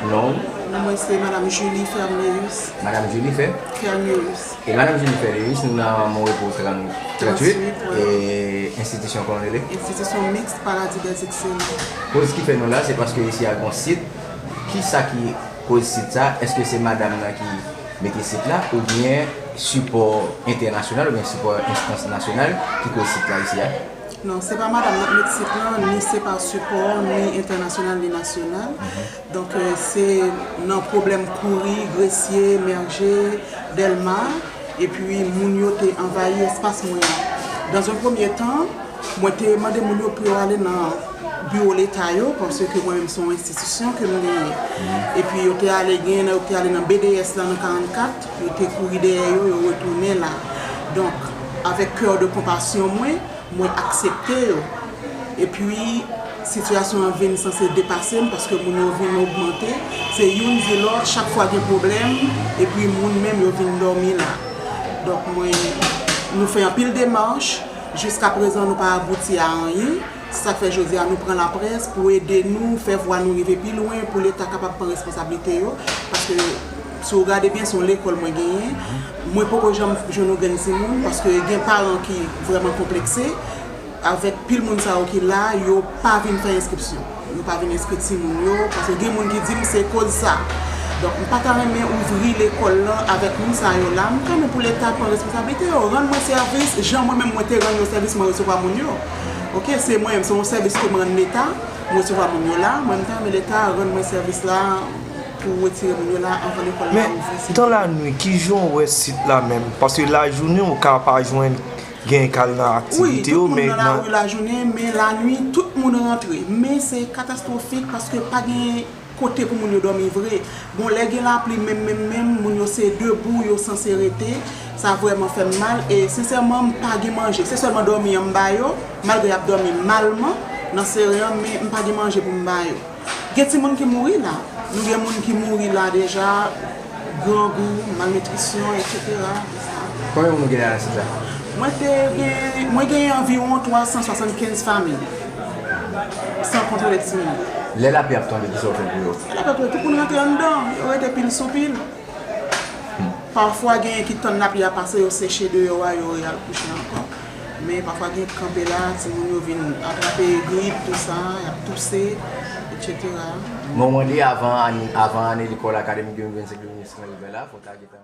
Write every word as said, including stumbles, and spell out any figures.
Non. Non, mwen se Madam Julie Ferneus. Madam Julie Fer? Ferneus. E Madam Julie Ferneus, nou nan Mon Repos trant, trant uit, trant uit, wi. E enstitisyon kòman rele? Enstitisyon Miks Paradis des Excellents. Koz ki fè nou la, se paske isi a gon sit. Ki sa ki koz sit sa? Èske se madanm nan ki mete sit la, oubyen sipò entènasyonal, oubyen sipò enstans nasyonal ki koz sit la isi a? Non, se pa madanm nan k met sit lan, ni se pa sipò, ni entènasyonal, ni nasyonal. Donk, euh, se nan pwoblèm Kouri, Gresye, Mèje, Dèlma, epi moun yo te anvayi espas mwen an. Dans un premier temps, mwen te mande moun yo pou yo ale nan biwo leta yo, paske mwen menm se yon enstitisyon ke m genyen. Epi yo te ale, genyen nan yo te ale nan B D S la nan karannkat, yo te kouri dèyè yo, yo retounen la. Donk, avèk kè de konpasyon mwen, mwen aksepte yo. Epi, sitiyasyon an vin sanse depase m, paske moun yo vin ogmante. Se youn di lòt, chak fwa gen pwoblèm, epi moun menm yo vin dòmi la. Donk, mwen, nou fè anpil demach, jiska prezan nou pa abouti a anyen. Se sa k fè jodi a nou pran laprès pou ede nou, fè vwa nou rive pi lwen, pou Leta kapab pran responsablite yo. Paske, si w gade byen, se yon lekòl mwen genyen. Mwen poko janm jwenn yon grenn timoun, paske gen paran ki vrèman konplekse. Avèk pil moun sa yo ki la, yo pa vin fè enskripsyon. Yo pa vin enskri timoun yo, paske gen moun ki di m se koz sa. Donk, m pa ta renmen ouvri lekòl lan avèk moun sa yo la. M ta renmen pou Leta pran responsablite yo, rann mwen sèvis, jan mwen menm mwen te rann yo sèvis, mwen resevwa moun yo. Oke, se mwen menm, se yon sèvis ke m rann Leta, m resevwa moun yo la. Mwen, m ta renmen Leta rann mwen sèvis la pou retire moun yo la anvan lekòl la ouvri. Men, dans la nuit, kijan w wè sit la menm? Paske lajounen, ou ka pa jwenn gen k al nan aktivite yo, men nan... Wi, tout moun nan lari lajounen, men lannuit, tout moun rantre. Men se katastwofik paske pa gen kote pou moun yo dòmi vre. Bon, lè gen lapli, menm, menm, menm, moun yo se debou, yo sanse rete. Sa vrèman fè m mal. E sensèman, m pa gen manje. Se sèlman dòmi an m ba yo, malgre y ap dòmi malman nan seren an, men m pa gen manje pou m ba yo. Gen timoun ki mouri la. Nou gen moun ki mouri la deja, grangou, malnitrisyon, etsetera. Konbyen moun ou genyen nan sit la? Mwen te gen, mwen genyen anviwon twa san swasannkenz fanmi, san konte lòt timoun. Lè lapli ap tonbe, kisa w fè pou yo? Lè lapli ap tonbe, tout moun rantre anndan, yo rete pil sou pil. Pafwa, genyen ki tann lapli a pase, yo seche deyò a, yo re al kouche ankò. Men pafwa, gen ki kanpe la, timoun yo vin atrape grip, tou sa, y ap touse, etsetera. Bon, mwen di avan, avan ane lekòl akademik de mil vennsenk de mil vennsis lan rive la, fò ta gentan.